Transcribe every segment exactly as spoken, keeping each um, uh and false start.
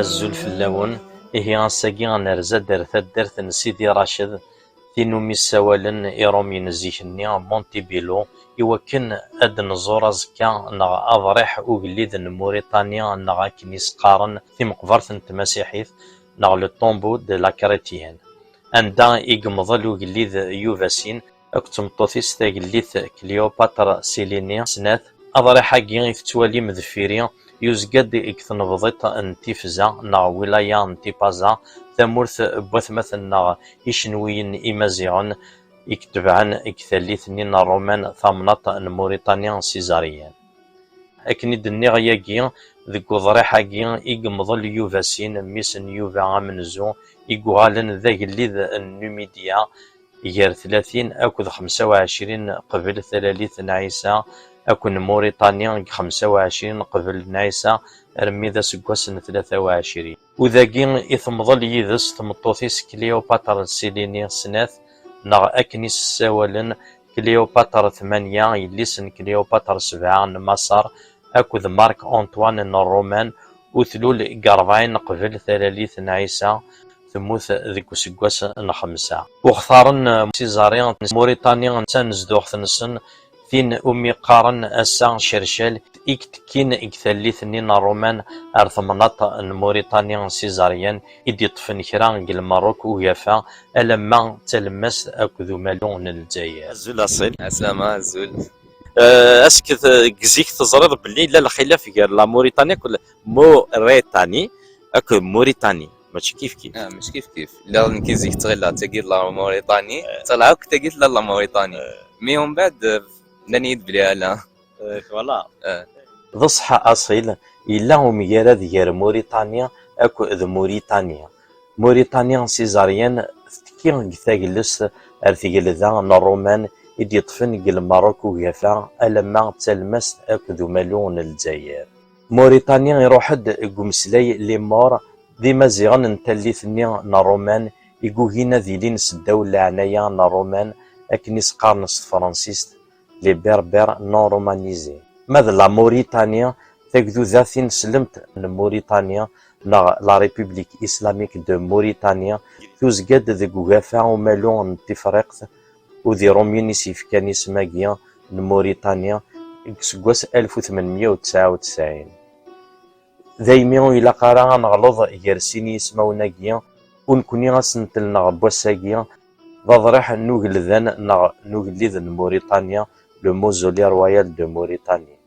Azul fell-awen. Ihi ass-agi nerza-d ar taddart n Sidi Raced, tin umi ssawalen Iṛumyen zik-nni Montebello, iwakken ad d-nẓur aẓekka neɣ aḍriḥ ugellid n Muriṭani neɣ akken i s-qqaren timeqbert n tmasiḥit neɣ le tombeau de la chrétienne, anda i yemḍel ugellid Yuba sin akked tmeṭṭut-is tagellidt Cléopâtre Séléné snat. Aḍriḥ-agi i tettwalim deffir-i yuzga-d deg tnebḍiṭ n Tifza neɣ wilaya n Tipaza, tamurt n watmaten-nneɣ icenwiyen imaziɣen i itebɛen deg tallit-nni n Ṛṛuman tamnaḍt n Muriṭani Sizaryan. Akken i d-nniɣ yagi, deg uḍriḥ-agi i yemḍel Yuba sin, mmi-s n Yuba amenzu, i yuɣalen d agellid n Numidya, gar tlatin akked xemsa u ɛecrin qbel talalit n Ɛisa, akked Muriṭani deg xemsa u ɛecrin qbel n Ɛisa armi d aseggas n tlata u ɛecrin. U dagi i temḍel yid-s tmeṭṭut-is Cléopâtre Séléné snat, neɣ akken i s-ssawalen Cléopâtre tmanya, yelli-s n Cléopâtre sebɛa n Maṣer, akked Marc Antoine n Ṛṛuman, u tlul deg rebɛin qbel talalit n Ɛisa, temmut deg useggas n xemsa. U xtaren Sizari n Muriṭani d tanezduɣt-nsen, tin umi qqaren ass-a Cercal, i yettekkin deg tallit-nni n Ṛṛuman ar temnaḍt n Muriṭani Sizaryan, i d-iṭṭfen kra deg Lmerruk ugafa, alamma d talemmast akked umalu n Lezzayer. Azul aṣil. Aslama, azul. Eh, est-ce que te-, deg zik teẓriḍ belli yella lxilaf gar la Mauritanie akked Mauritanie akked Mauritanie, mačči kif kif. Ah, mačči kif kif. Lliɣ nekk zik ttɣileɣ tagi d la Mauritanie, ttɣileɣ akk tagi tella la Mauritanie. Mais umbeɛd, eh, nnan-iyi-d belli ala. Eh, voilà. Eh. D ṣṣeḥ aṣil, yella umgarad gar Mauritanie akked Mauritanie. Mauritanie Sizaryan tettekki deg taglest ar tgelda n Ṛṛuman i d-yeṭṭfen deg Lmerruk ugafa alamma d talemmast akked umalu n Lezzayer. Mauritanie iruḥ-d deg umeslay les Maures, d Imaziɣen n tallit-nni n Ṛṛuman i yugin ad ilin seddaw n leɛnaya n Ṛṛuman, akken i s-qqaren s tefransist les Berbères non romanisés. Ma d la Mauritanie, tagduda tineslemt n Mauritanie, neɣ la République islamique de Mauritanie, tuzga-d deg ugafa umalu n Tifriqt, u d Iṛumyen i s-yefkan isem-agi n Mauritanie deg useggas alef u tmenmya u tesɛa u tesɛin. Daymi ur ilaq ara ad neɣleḍ gar sin yismawen-agi, u nekni asentel-nneɣ n wass-agi d aḍriḥ n ugeldan neɣ n ugellid n Mauritanie, le mausolée royal de Mauritanie.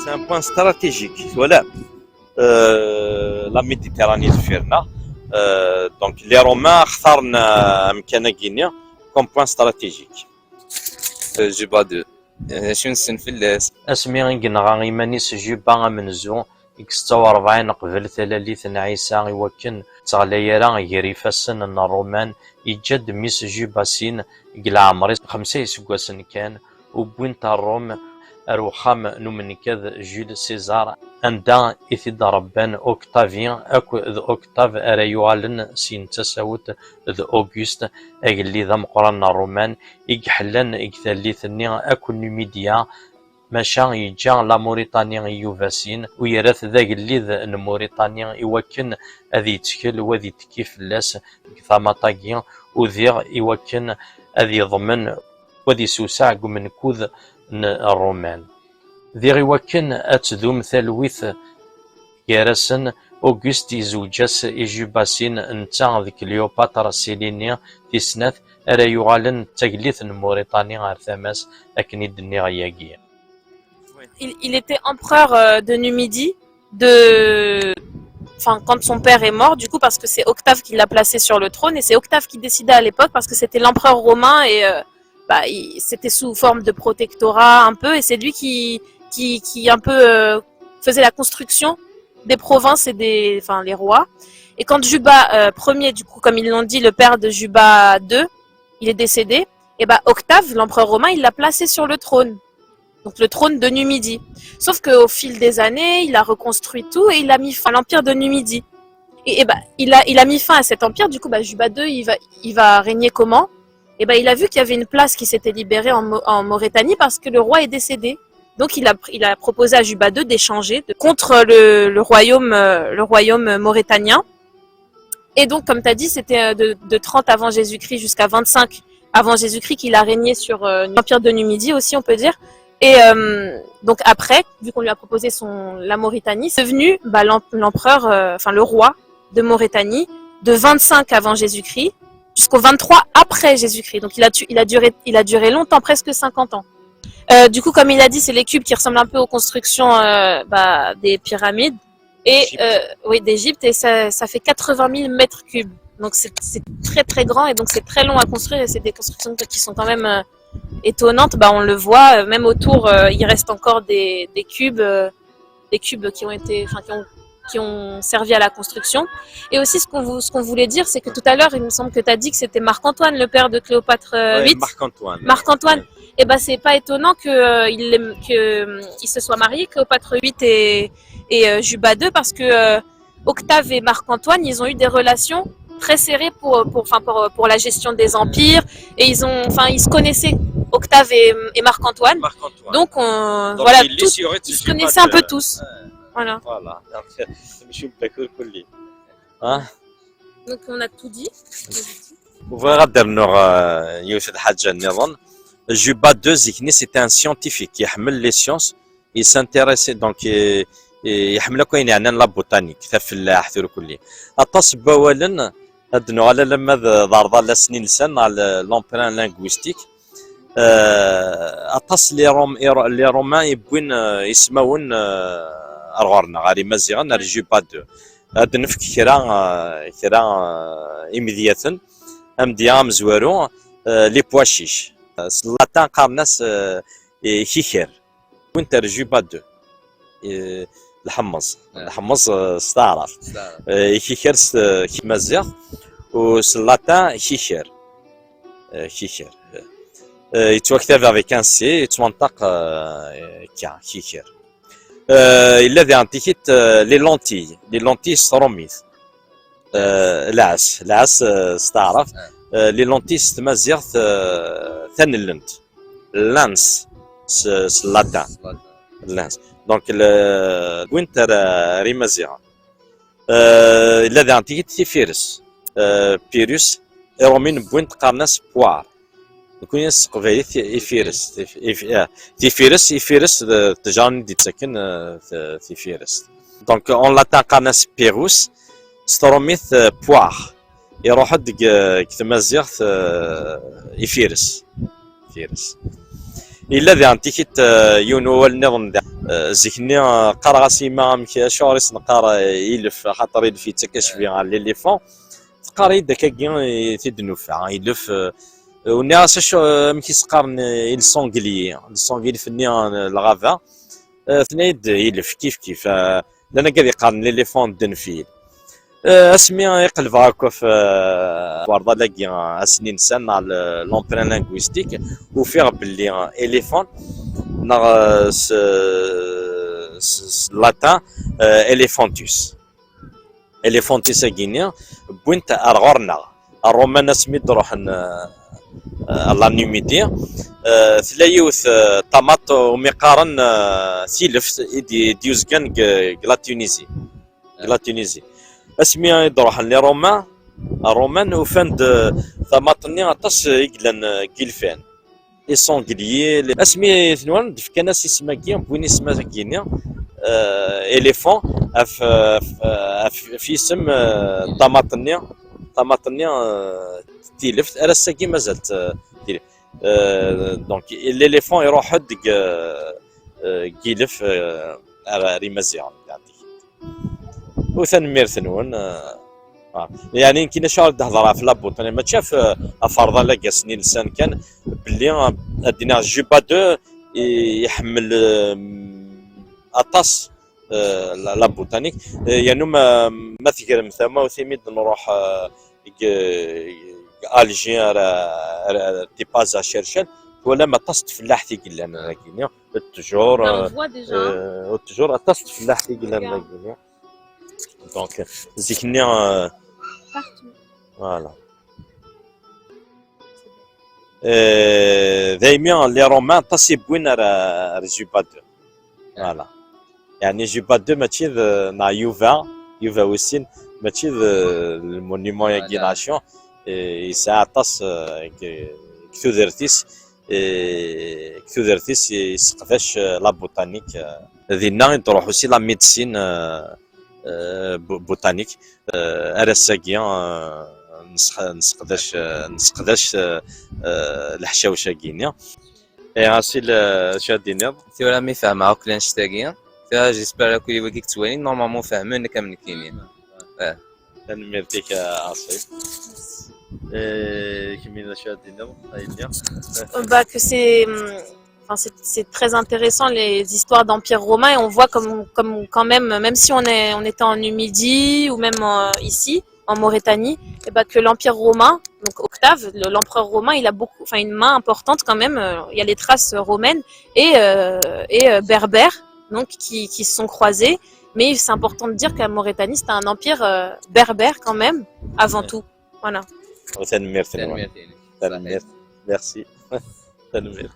C'est un point stratégique, voilà. Euh, la Méditerranée deffir-nneɣ. Euh, donc, les Romains اختارن, euh, amkan-agi-nni comme point stratégique. Euh, Juba deux. Euh, acu nessen fell-as? Asmi i yenɣa iman-is Juba amenzu, deg setta u rebɛin qbel talalit n Ɛisa, i wakken ur teɣli ara gar ifassen n Ṛṛuman, yeǧǧa-d mmi-s Juba sin deg leɛmer-is xemsa iseggasen kan, u wwin-t ar Ṛum. ar uxxam n umenkad Jules César, anda i t-id-rebban Octavie akk d Octave ara yuɣalen syin d tasawet d Auguste, agellid ameqqran n Ṛṛuman i iḥellan deg tallit-nni akk n Numidya, maca yeǧǧa la Mauritanie i Yuba syin, u yerra-t d agellid n Mauritanie i wakken ad yettkel u ad yettekki fell-as deg tamaṭ-agi, u diɣ i wakken ad yeḍmen u ad yessewseɛ deg umenkud n Ṛṛuman. Diɣ i wakken ad tdum talwit gar-asen, Auguste yezweǧ-as i Juba syin, netta d Cléopâtre Séléné tis snat, ara yuɣalen d tagellidt n Mauritanie ar tama-s, akken i d-nniɣ yagi. Il, il était empereur euh, de Numidie, de, enfin, quand son père est mort, du coup, parce que c'est Octave qui l'a placé sur le trône, et c'est Octave qui décidait à l'époque, parce que c'était l'empereur romain, et euh, bah, il- c'était sous forme de protectorat un peu, et c'est lui qui, qui, qui un peu euh, faisait la construction des provinces et des, enfin, les rois. Et quand Juba euh, premier, du coup, comme ils l'ont dit, le père de Juba deux, il est décédé, et bah, Octave, l'empereur romain, il l'a placé sur le trône. Donc le trône de Numidie. Sauf qu'au fil des années, il a reconstruit tout et il a mis fin à l'empire de Numidie. Et, et bah, il, a, il a mis fin à cet empire. Du coup, bah, Juba deux, il va, il va régner comment ? Et bah, il a vu qu'il y avait une place qui s'était libérée en, Mo- en Maurétanie parce que le roi est décédé. Donc il a, il a proposé à Juba deux d'échanger de- contre le, le royaume, euh, le royaume maurétanien. Et donc, comme tu as dit, c'était euh, de, de trente avant Jésus-Christ jusqu'à vingt-cinq avant Jésus-Christ qu'il a régné sur euh, l'empire de Numidie aussi, on peut dire. Et euh, donc après, vu qu'on lui a proposé son, la Maurétanie, c'est devenu bah, l'em- l'empereur, euh, enfin le roi de Maurétanie, de vingt-cinq avant Jésus-Christ jusqu'au vingt-trois après Jésus-Christ. Donc il a, tu- il a, duré, il a duré longtemps, presque cinquante ans. Euh, du coup, comme il a dit, c'est les cubes qui ressemblent un peu aux constructions euh, bah, des pyramides et Égypte. Euh, oui, d'Égypte, et ça, ça fait quatre-vingt mille mètres cubes. Donc c'est c'est très très grand et donc c'est très long à construire et c'est des constructions qui sont quand même euh, étonnantes. Bah, on le voit, euh, même autour, euh, il reste encore des, des cubes, euh, des cubes qui ont été, enfin qui ont qui ont servi à la construction. Et aussi, ce qu'on vou- ce qu'on voulait dire, c'est que tout à l'heure, il me semble que tu as dit que c'était Marc-Antoine, le père de Cléopâtre euh, Ouais, huit. Marc-Antoine. Marc-Antoine. Eh ben, c'est pas étonnant que, euh, il, aime- que, euh, il se soit marié, Cléopâtre huit et, et euh, Juba deux, parce que euh, Octave et Marc-Antoine, ils ont eu des relations très serrées pour, pour, enfin, pour, pour la gestion des empires. Et ils, ont, enfin, ils se connaissaient, Octave et, et Marc-Antoine. Marc-Antoine. Donc, on, Donc, voilà, il tous, est sur ils se connaissaient un peu tous. Voilà. Voilà. Donc, je me suis pas cool. Hein ? Donc, on a tout dit. Bɣiɣ ad d-rnuɣ euh, yiwet n lḥaǧa nniḍen. Juba deux, zik-nni, c'était un scientifique, yeḥmmel les sciences, il s'intéressait, donc euh, yeḥmmel akk ayen yeɛnan la botanique, tafellaḥt, ur kulli. Aṭas n wawalen, ad d-nuɣal alamma d d arḍal asnilsan, ɣer l'emprunt linguistique. Euh, aṭas les Rom- les Romains i wwin euh, ismawen euh, ar ɣur-neɣ, ar Imaziɣen, ar Juba deux. Ad d-nefk kra euh, kra euh, imedyaten. Amedya amezwaru, euh, les pois chiches. Euh, s latin qqaren-as euh, eh, kiker. Wwin-t ar Juba deux. Eh, lḥemmeẓ. Lḥemmeẓ euh, s taɛrabt. Eh, kiker s euh, tmaziɣt. U s latin kiker. Eh, kiker. Eh, yettwaktab avec un C, yettwanṭaq euh, K, kiker. Euh, yella diɣen tikit euh, les lentilles. Les lentilles s trumit. Euh, lɛes, lɛes euh, s taɛrabt. Euh, les lentilles s tmaziɣt euh, tanellent. Lens s, s latin. Lens. Donc, le, wwin-t ar, ar Imaziɣen. Euh, yella diɣen tikit tifires. Euh, pyrus, Iṛumiyen wwin-t qqaren-as poire. Nekkni s teqbaylit tifires. Tif- if- ah, tifires, ifires d ttejṛa i d-ittaken euh, t- tifires. Donc, en latin qqaren-as pyrus, s trumit euh, poire. Iruḥ-d deg, euh, deg tmaziɣt euh, ifires. Ifires. Yella diɣen tikit euh, yiwen wawal nniḍen da. Euh, zik-nni euh, qqareɣ-as i yemma amek acuɣer i s-neqqar euh, ilef, axaṭer ilef yettak acbi ɣer l'éléphant. Teqqar-iyi-d akkagi i t-id-nufa, ilef. Euh, u nniɣ-as acu, euh, amek i s-qqaren euh, i le sanglier, le sanglier, ilef-nni euh, n lɣaba. Euh, tenna-yi-d ilef, kif kif. Euh, llan akka ad iqqaren l'éléphant denfil. Euh, asmi i qelbeɣ akk ɣef euh, warḍal-agi euh, asnilsan neɣ le- l'emprunt linguistique, ufiɣ belli euh, éléphant neɣ, euh, s, s, s latin, euh, elephantus. Elephantus-agi-nni wwin-t ar ɣur-neɣ. Ṛṛuman asmi d-ruḥen, euh, euh, à la Numidie, euh, tella yiwet, euh, tamaṭ umi qqaren, euh, tileft i d-, i d-yuzgan deg, deg la Tunisie. Deg la Tunisie. Asmi i d-ruḥen les Romains, Ṛṛuman ufan-d, euh, tamaṭ-nni aṭas i yellan, euh, deg yilfan. Les sangliers, les, asmi ten-nwan d-fkan-as isem-agi, wwin isem-agi-nni, euh, éléphant, af, af, af, af yisem, euh, tamaṭ-nni, tamaṭ-nni, euh, tileft, ar ass-agi mazal-tt, euh, tileft. Euh, donc, l'éléphant iruḥ-d deg, euh, euh, deg yilef, euh, ar, ar Imaziɣen. U tanemmirt-nwen. Ah. Yeɛni, nekkin acu ara d-hedreɣ ɣef la botanique, mačči ɣef, ɣef rḍal agasni lsan kan, belli, ah, ad d-iniɣ Juba deux i-, iḥemmel, euh, aṭas, euh, la, la botanique. Euh, yernu ma, ma tegrem tamawt imi d-nruḥ, euh, deg, deg Alger ar, ar, ar Tipaza Cercel, twalam aṭas n tfellaḥt i yellan dagi-nni. Ttjur, euh, ttjur, aṭas n tfellaḥt i yellan dagi-nni. Donc, zik-nni, euh, voilà. Euh, daymi, les Romains, aṭas i wwin ar, ar Juba deux. Voilà. Yeɛni Juba deux mačči d, neɣ Yuba, Yuba wis sin, mačči d, euh, le monument-agi, voilà, nation, euh, yesɛa aṭas, euh, deg, deg tudert-is, euh, deg tudert-is yesseqdac, euh, la botanique, euh. Dinna i d-tṛuḥ aussi la médecine, euh, euh, bo-, botanique, euh, ar ass-agi, euh, nesseq-, nesseqdac, euh, nesseqdac, euh, euh, leḥcawec-agi-nni. Et ainsi, le, acu ad d-tiniḍ? Tura mi fehmeɣ akk lanect-agi, tura j'espère akk wigi yettwalin, normalement fehmen nekk am nekkini. Eh. Tanemmirt-ik, a Aṣil. Eh, kemmini d acu ad d-tiniḍ, a yelli? Euh, bah, que c'est, hum, enfin, c'est, c'est très intéressant, les histoires d'Empire romain, et on voit comme, comme, quand même, même si on est, on était en Numidie ou même, euh, ici, en Maurétanie, et bah, que l'Empire romain, donc Octave, le, l'empereur romain, il a beaucoup, enfin, une main importante quand même. Euh, il y a les traces romaines et, euh, et, euh, berbères, donc qui, qui se sont croisés. Mais c'est important de dire que la Maurétanie, c'était un empire, euh, berbère quand même, avant tout. Voilà. Tanemmirt-nwen. Tanemmirt. Merci. Tanemmirt.